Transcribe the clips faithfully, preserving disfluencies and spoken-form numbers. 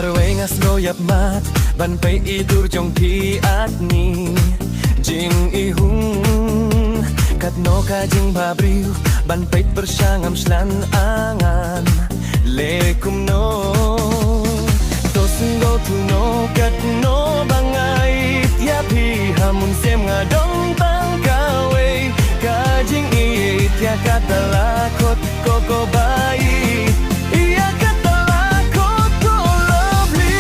Marwei nga sngew ïap mat ban peit i dur jong phi Agni. Jingihung katno ka jingbhabriew ban peit pyrshang ngam shlan angan. Leh kumno, to sngew thuno katno ba nga ïeit ïa phi ha mon sem nga don tang kawei. Ka jingïeit ïa kata la khot ko ko ba ïeit. Ïa kata la khot ko lovely.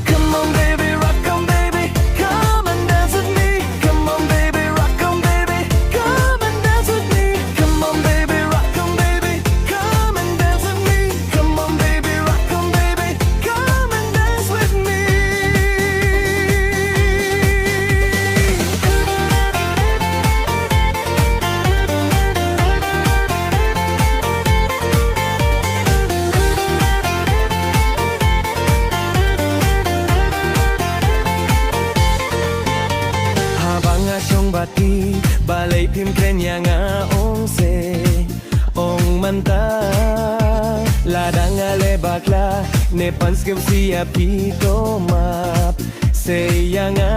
Come on, baby, rock on, baby. Come and dance with me. Come on, baby, rock on, baby. Come and dance with me. Come on, baby, rock on, baby. Come and dance with me. Come on, baby, rock on, baby. Come and dance with me. Haba nga shong bad phi, balei phim kren ïa nga, ong se, ong mynta. Lada nga leh bakla ne pan skhem sha phi, to map se ïa nga.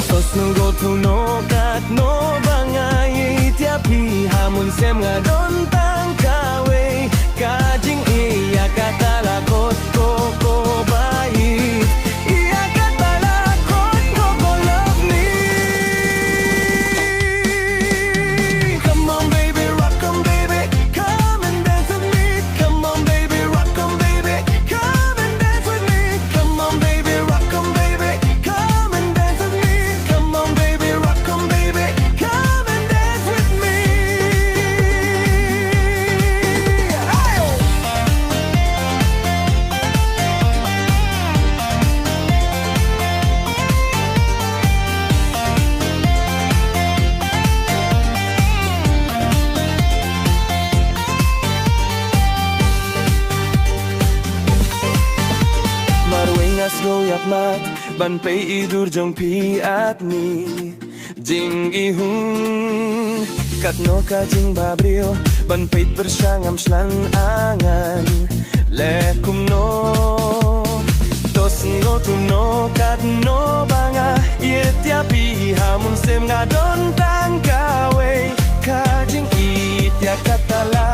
To sngew thuno katno ba nga ïeit ïa phi, ha mon sem nga don tang kawei. Ka jingïeit ïa kata la khot ko ko ba ïeit. Ïa kata la khot ko ko lovely. Come on, baby, rock on, baby. Come and dance with me. Come on, baby, rock on, baby. Come and dance with me. Come on, baby, rock on, baby. Come and dance with me. Come on, baby, rock on, baby. Come and dance with me. Ayo! Marwei nga sngew ïap mat ban peit i dur jong phi Agni. Jingihung katno ka jingbabriew ban peit pyrshang ngam shlan angan. Leh kumno, to sngew thuno katno ba nga ïeit ïa phi, ha mon sem nga don tang kawei. Ka jingïeit ïa kata la